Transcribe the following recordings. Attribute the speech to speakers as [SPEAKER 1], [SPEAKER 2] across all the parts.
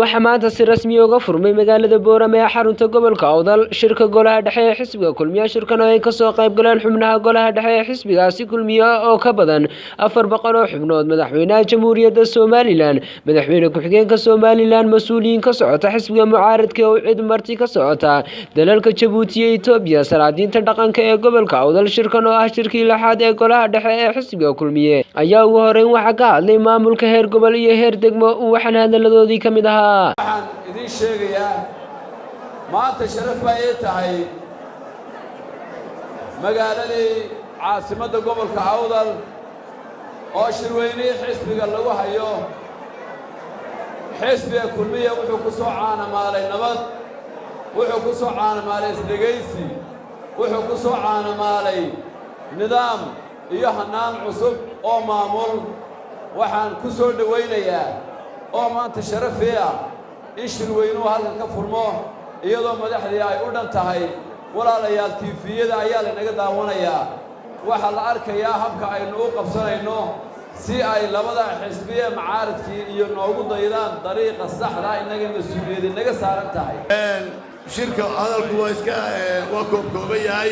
[SPEAKER 1] Waxaa maanta si rasmi uga furmay magaalada Boorama ee xarunta gobolka Awdal shirka golaha dhexe ee xisbiga Kulmiye. Shirkan oo ay kasoo qayb galeen xubnaha golaha dhexe ee xisbigaasi Kulmiye oo ka badan 400 oo xubnood, madaxweynaha Jamhuuriyadda Somaliland, madaxweyne ku-xigeenka Somaliland, mas-uuliyiin ka socota xisbiga mucaaradka oo cid marti ka socota dalalka Jabuuti iyo Itoobiya, salaadiinta dhaqanka ee gobolka Awdal. Shirkan oo ah shirkii lixaad ee golaha dhexe ee xisbiga Kulmiye ayaa ugu horeyn waxaa ka hadlay maamulka heer gobol iyo heer degmo, waxaana hadaladoodii ka mid ahaa:
[SPEAKER 2] Waxaan idiin sheegayaa, maanta sharaf baa ii tahay magaaladii caasimadda gobolka Awdal oo shirweynihii xisbiga lagu hayo. Xisbiga Kulmiya wuxuu ku soo caanamaalay nabad, wuxuu ku soo caanamaalay isdhegaysi, wuxuu ku soo caanamaalay nidaam iyo hannaan cusub oo maamul. Waxaan ku soo dhowaynayaa oo maanta sharafii ah in shirweynuhu halkan ka furmo iyadoo madaxdii ay u dhan tahay. Walaalayaal, TV-yada ayaa laynaga daawanayaa. Waxaa la arkayaa habka aynu u qabsanayno si ay labada xisbiye macaaridkii iyo noogu daydaan dariiqa saxda. Innaga mas-uuliyad inaga saaran tahay.
[SPEAKER 3] Shirka hadalku waa iska waa koobkooban yahay.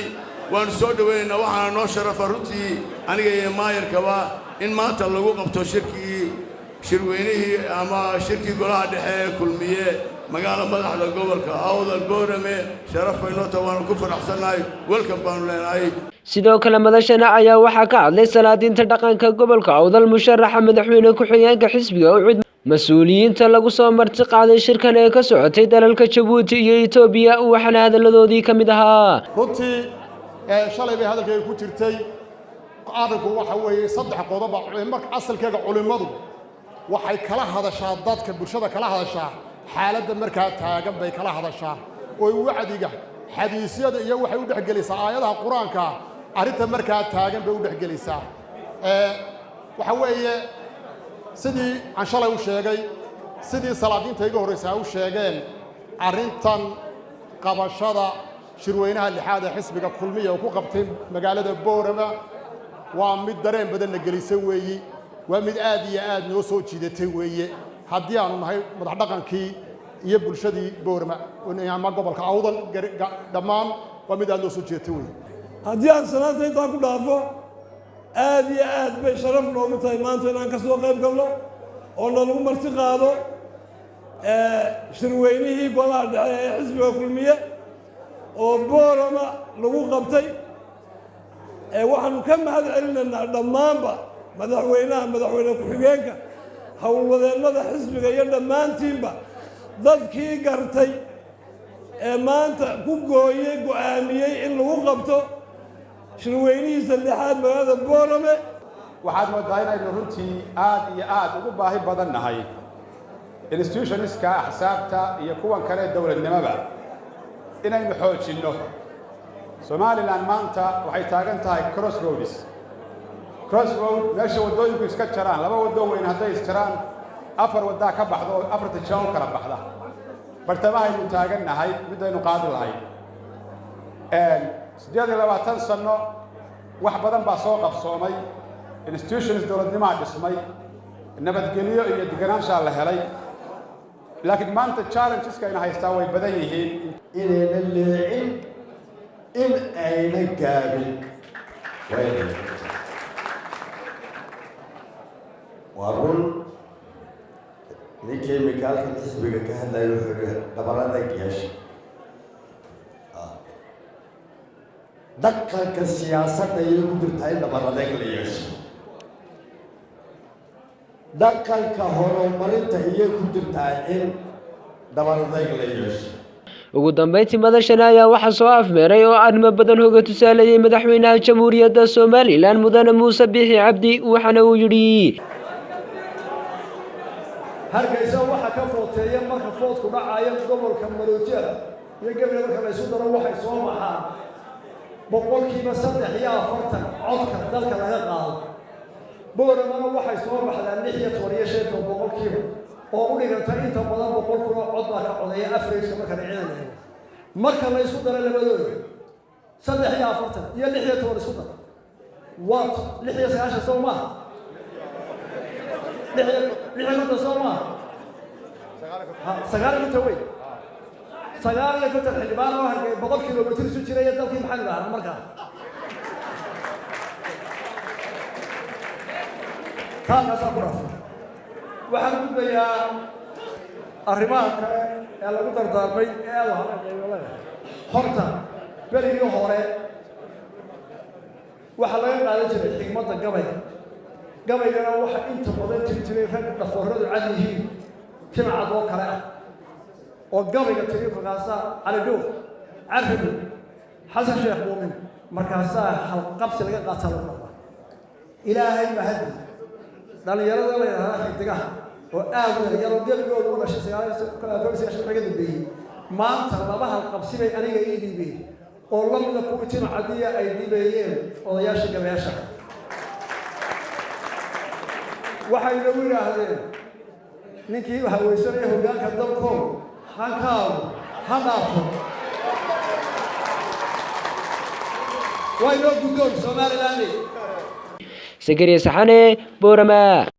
[SPEAKER 3] Waannu soo dhowaynaynaa. Waxaana noo sharafa runtii aniga iyo maayarkaba in maanta lagu qabto shirkii shirweynihii ama shirkii golaha dhexe ee Kulmiye magaalo madaxda gobolka Awdal, Boorame. Sharaf bay noo tahay, waanu ku faraxsannahay. Welcome baanu leenahay.
[SPEAKER 1] Sidoo kale madashana ayaa waxaa ka hadlay salaadiinta dhaqanka gobolka Awdal, musharaxa madaxweyne ku-xigeenka xisbiga UCID, mas-uuliyiinta lagu soo marti qaaday shirkan ee ka socotay dalalka Jabuuti iyo Itoobiya, waxaana hadaladoodii ka mid ahaa:
[SPEAKER 4] Runtii shalay bay hadalkayga ku jirtay. Arrinku waxa weeye saddex qodoba. Marka asalkeega culimmadu waxay kala hadashaa dadka, bulshada kala hadashaa, xaaladda markaa taagan bay kala hadashaa, oo wacdiga, xadiisyada iyo waxay u dhexgelisaa aayadaha Qur-aanka. Arrinta markaa taagan bay u dhexgelisaa. Waxa weeye, sidii aan shalay u sheegay, sidii salaadiinta iga horraysa ay u sheegeen, arrintan qabashada shirweynaha lixaad ee xisbiga Kulmiya uu ku qabtay magaalada Boorama waa mid dareen badanna gelisay weeyi, waa mid aad iyo aad noo soo jiidatay weeye, haddii aanu nahay madax dhaqankii iyo bulshadii Boorama ama gobolka Awdal dhammaan. Waa mid aad noo soo jiidatay weeye.
[SPEAKER 5] Haddii aan salaanta intaa ku dhaafo, aad iyo aad bay sharaf noogu tahay maanta inaan ka soo qayb galno oo nalagu marti qaado shirweynihii golaha dhexe ee xisbiga Kulmiye oo Boorama lagu qabtay. Waxaanu ka mahad celinaynaa dhammaanba madaxweynaha, madaxweyne ku-xigeenka, howlwadeennada xisbiga iyo dhammaantiinba dadkii gartay ee maanta ku gooyey, go'aamiyey in lagu qabto shirweynihiisa lixaad magaalada Boorame.
[SPEAKER 6] Waxaad moodaa inaynu runtii aad iyo aad ugu baahi badan nahay institutionska axsaabta iyo kuwan kale dowladnimoba inaynu xoojinno. Somaliland maanta waxay taagan tahay crossroads, crossroad, meesha waddooyinku iska jaraan. Laba waddo weyn hadday isjaraan, afar waddaa ka baxda oo afarta jaa u kala baxda. Bartamahaynu taagan nahay midaynu qaadi lahayn. 28 sanno wax badan baa soo qabsoomay. Institutions dowladnimaa dhismay, nabadgelyo iyo deganaanshaa la helay, laakiin maanta challengeska ayna haystaa way badan yihiin.
[SPEAKER 7] Inayna leecin, in ayna gaabin way. Waa run, ninkii imika halkan xisbiga ka hadlaya wuxuu yihi dhabar adag yeesha. Dhaqanka siyaasadda ayay ku jirtaa in dhabar adag la yeesho. Dhaqanka horumarinta iyay ku jirtaa in dhabar adag la yeesho.
[SPEAKER 1] Ugu dambeyntii madashani ayaa waxaa soo afmeeray oo arrimo badan hoga tusaaleeyey madaxweynaha Jamhuuriyadda Somaliland, mudane Muuse Biixi Cabdi, waxaana uu yidhi:
[SPEAKER 8] Hargeysa waxa ka footeeya marka voteku dhacayo gobolka Maroodijeex iyo Gabiley marka la ysu daro, waxay soo baxaan 43% codka dalka laga qaado. Booramana waxay soo baxdaa 16 iyo 15% oo u dhiganta inta badan 100,000 oo cod baa ka codeeya averageka marka dhinacyada la eego. Marka la isku daro labadooda, 43 iyo 16 isku dar, waa 96, soo maaha? 56, soo maaha? 59 wey, 59 xildhibaan oo Hargey 100 kilomitir isu jiraya dalkii, maxaan idhahnaa markaa? Taalkaasaa ku dhaafay. Waxaan gudbayaa arrimaha kale ee lagu dardaarmay ee aada u horta. Berigii hore waxaa laga qaadan jiray xigmadda gabayga. Gabaygana waxaa inta badan jiri jiray rag dhafooradu cad yihiin, timacad oo kale ah, oo gabayga tiriyo. Markaasaa Cali Dhuur, Carabi, Xasan Sheekh Muumin, markaasaa halqabsi laga qaataa, lagu dhaqmaa. Ilaahay mahadi, dhalinyarada la yidhahda xidigaha oo aad u yaryaroo gebigooda u dhashay 99 ka dambeeyey, maanta laba halqabsi bay aniga ii dhiibeen oo lamida kuwii timacadiya ay dhiibeeyeen odayaasha gabayaasha. Waxay nagu yidhaahdeen: "Ninkii hawaysanaya hoggaanka dalkow, hankaagu ha dhaafo." Waa inoo guddoon Somaliland.
[SPEAKER 1] Sakariya Saxane, Boorama.